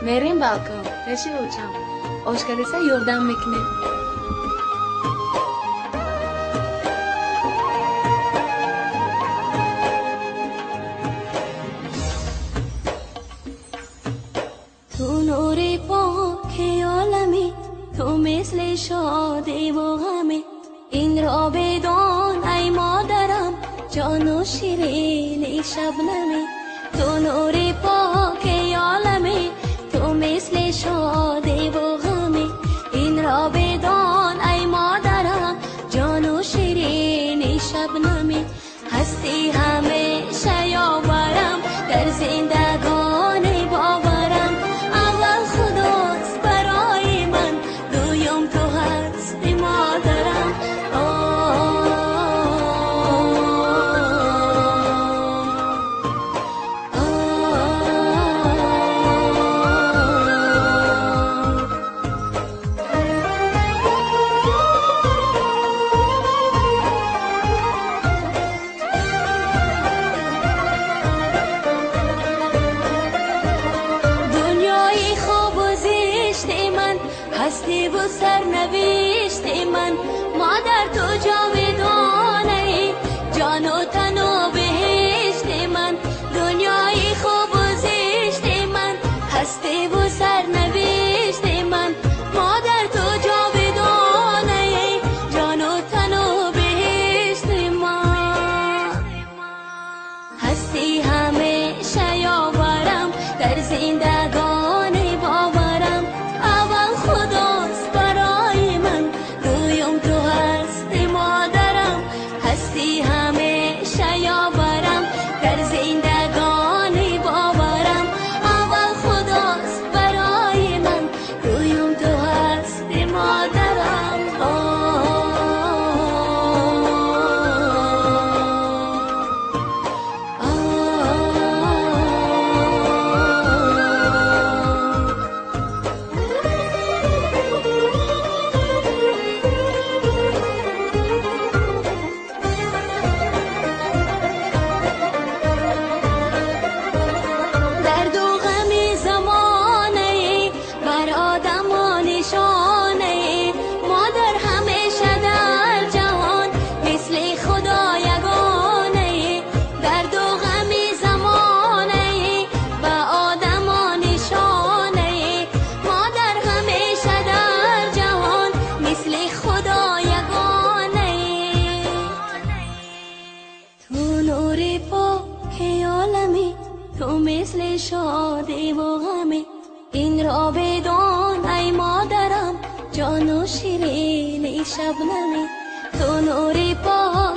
Мерем балкон, пеши очам. Ошкалиса ёрдам мекунем. Ту нури поки олами, ту мисли шодиву ғами. Инро бидон ай модарам, ҷону ширини шабнами. Ту нури поки олами, ту мисли шодиву ғами. Инро бидон ай модарам, ҷону ширини шабнами. Ҳасти ҳамеша ёварам, дар зиндагонӣ боварам. Аввал худост барои ман, дуюм ту ҳасти модарам. Дунёи хубу зишти ман, ҳастиву сарнавишти ман. Модар ту ҷовидонаи, ҷону тану беҳишти ман. Дунёи хубу зишти ман, ҳастиву сарнавишти ман. Модар ту ҷовидонаи, ҷону тану беҳишти ман. Ҳасти ҳамеша ёварам, дар зиндагонӣ боварам. Аввал худост барои ман, дуюм ту ҳасти модарам. Ҳасти ҳамеша ёварам, дар зиндагонӣ боварам. Аввал худост барои ман, дуюм ту ҳасти модарам. Дарду ғами замонае, бар одамо нишонае. Модар ҳамеша дар ҷаҳон мисли худо ягонае. Дарду ғами замонае, ба одамо нишонае. Модар ҳамеша дар ҷаҳон мисли худо ягонае. Ту нури поки олами, ту мисли шодиву ғами. Инро бидон ай модарам, ҷону ширини шабнами. Ту нури поки